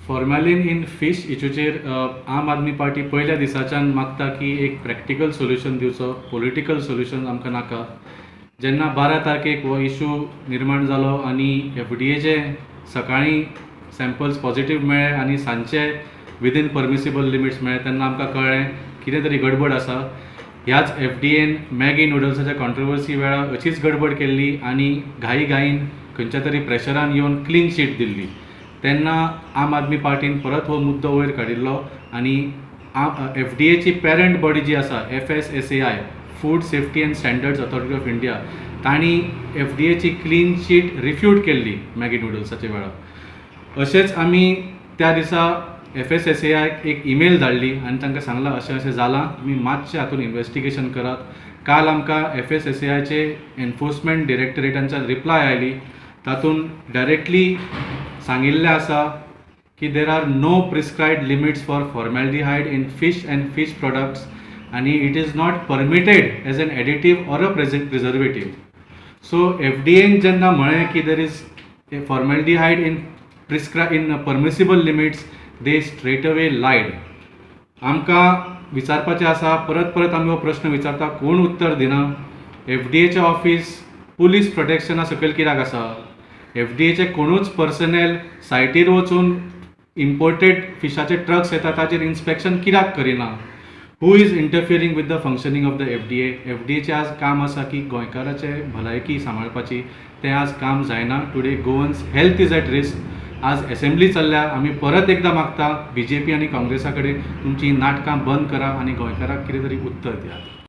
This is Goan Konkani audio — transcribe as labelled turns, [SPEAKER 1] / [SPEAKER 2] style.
[SPEAKER 1] फॉर्मेलिन इन फीश इशूचेर आम आदमी पार्टी पयल्या दिसाच्यान मागता की एक प्रॅक्टिकल सोल्युशन दिवचो, पॉलिटिकल सोल्युशन आमकां नाका. जेन्ना 12 तारखेक हो इशू निर्माण जालो आनी एफडीएचे सकाळीं सॅम्पल्स पॉझिटीव मेळ्ळे आनी सांजचे विदीन परमिसिबल लिमिट्स मेळ्ळे तेन्ना आमकां कळ्ळें कितें तरी गडबड आसा. ह्याच एफडीएन मॅगी नुडल्साच्या कॉन्ट्रोवर्सी वेळार अशीच गडबड केल्ली आनी घाई घाईन खंयच्या तरी प्रेशरान येवन क्लीन चीट दिल्ली. तेन्ना आम आदमी पार्टीन परत हो मुद्दो वयर काडिल्लो आनी एफडीएची पेरंट बॉडी जी आसा FSSAI, Food Safety and Standards Authority of India, तांणी एफडीएची क्लीन चीट रिफ्यूट केल्ली मॅगी नुडल्साच्या वेळार. अशेंच आमी त्या दिसा एफएसएसएआयक एक ईमेल धाडली आनी तांकां सांगलां अशें अशें जालां, तुमी मातशें हातूंत इन्वेस्टिगेशन करात. काल आमकां एफएसएसएआयचे एनफोर्समेंट डिरेक्टरेटांच्यान रिप्लाय आयली, तातूंत डायरेक्टली सांगिल्लें आसा की there are no prescribed limits for formaldehyde in fish and fish products आनी it is not permitted as an additive or a preservative. So FDN जेन्ना म्हळें की there is a formaldehyde in permissible limits, they straight away lied. आमकां विचारपाचें आसा, परत परत आमी हो प्रश्न विचारता, कोण उत्तर दिना. एफडीएचें ऑफीस पुलीस प्रोटेक्शना सकयल कित्याक आसा? एफडीएचे कोणूच पर्सनेल सायटीर वचून इम्पोर्टेड फिशाचे ट्रक्स येता ताचेर इन्स्पेक्शन कित्याक करिना? Who is interfering with the functioning of the FDA? एफडीएचें आज काम आसा की गोंयकाराचे भलायकी सांबाळपाची, तें आज काम जायना. Today Goans health is at risk. आज एसेंब्ली चल्ल्या, आमी परत एकदां मागता बीजेपी आनी काँग्रेसा कडेन तुमची नाटकां बंद करा आनी गोंयकाराक कितें तरी उत्तर दियात.